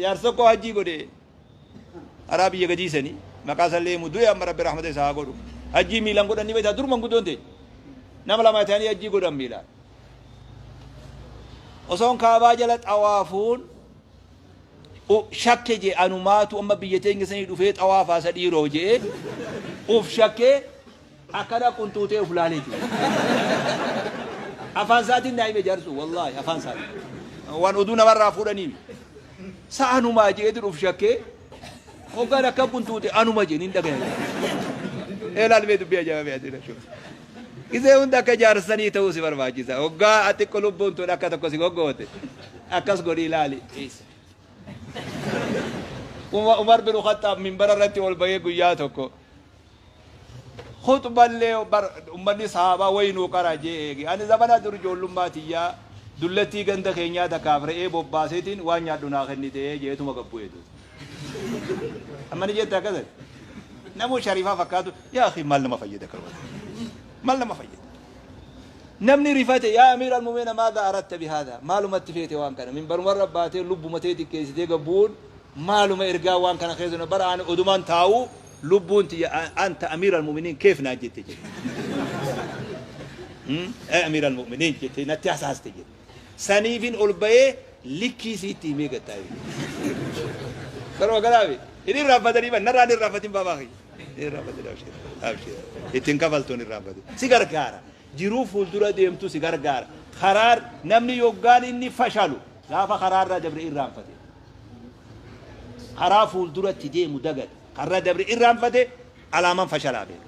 Jaarsa tokko hajjii godhe karaa biyya gadii sanii maqaa isallee himu du'e amma rabbi rahmata isaa haa godhu. Hajjii miilaan godhan ni beektaa dur manguddoon ta'e. Nama lama ta'anii hajjii godhan miilaan. Osoon kaabaa jala xawaafuun shakke jee anumaatu amma biyya teenya sanii dhufee xawaafaa isa dhiiroo jee uf shakkee Akkana qunxuuxee of laalee jiru. Afaan isaatiin naa hime jaarsu wallaahi afaan isaatiin. Waan oduu namarraa fuudhanii miti. Sa anumaa jeetu dhuf shakkee hoggaan akka qunxuuxe anuma jee nin dhagaya. Ee laal mee dubbii ajaa'ibaa mee ati rashuu. Gisee hunda akka jaarsanii ta'uu si barbaachisa. Hoggaa xiqqo lubbuun tun akka tokko si goggoote akkas godhii ilaali. Umar bin Khattaab minbara irratti ol bahee guyyaa tokko Khuxballee bar ummanni sahaabaa wayi nuu qara jee eege. Ani zamana dur ijoollummaa tiyyaa dullattii ganda keenyaa takkaaf re'ee bobbaaseetiin waan nyaadhu naa kennite jeetuma gad bu'e duuba. Amma ni jette akkas ati. Namuu shariifaa fakkaatu yaa akhi maal nama fayyada karwata. Maal nama fayyada. Namni rifate yaa amiir almu'miniina maadha aratta bihaadha maalumatti feete waan kana minbarumarra baatee lubbuma tee xiqqeessitee gad bu'uun maaluma ergaa waan kana keessa bara ani odumaan taa'uu Lubbuun tiyya anta amiiral mu'miniin keef naan jette jedhe. Ee amiiral mu'miniin jette natti hasaaste jedhe. Saniifin ol bayee likkii siitti himee gad taa'e. Garuma kanaafi hin irraanfatanii ban narraa hin irraanfatin baabaa kiyya. Hin irraanfatin abshir abshir ittiin kafaltu hin irraanfatin. Si gargaara jiruu fuuldura deemtu si gargaara. Karaa namni yoggaan inni fashalu gaafa karaarraa dabre irraanfate. Karaa fuulduratti deemu dagate. Karra dabre irraanfate alaaman fashalaa beeka.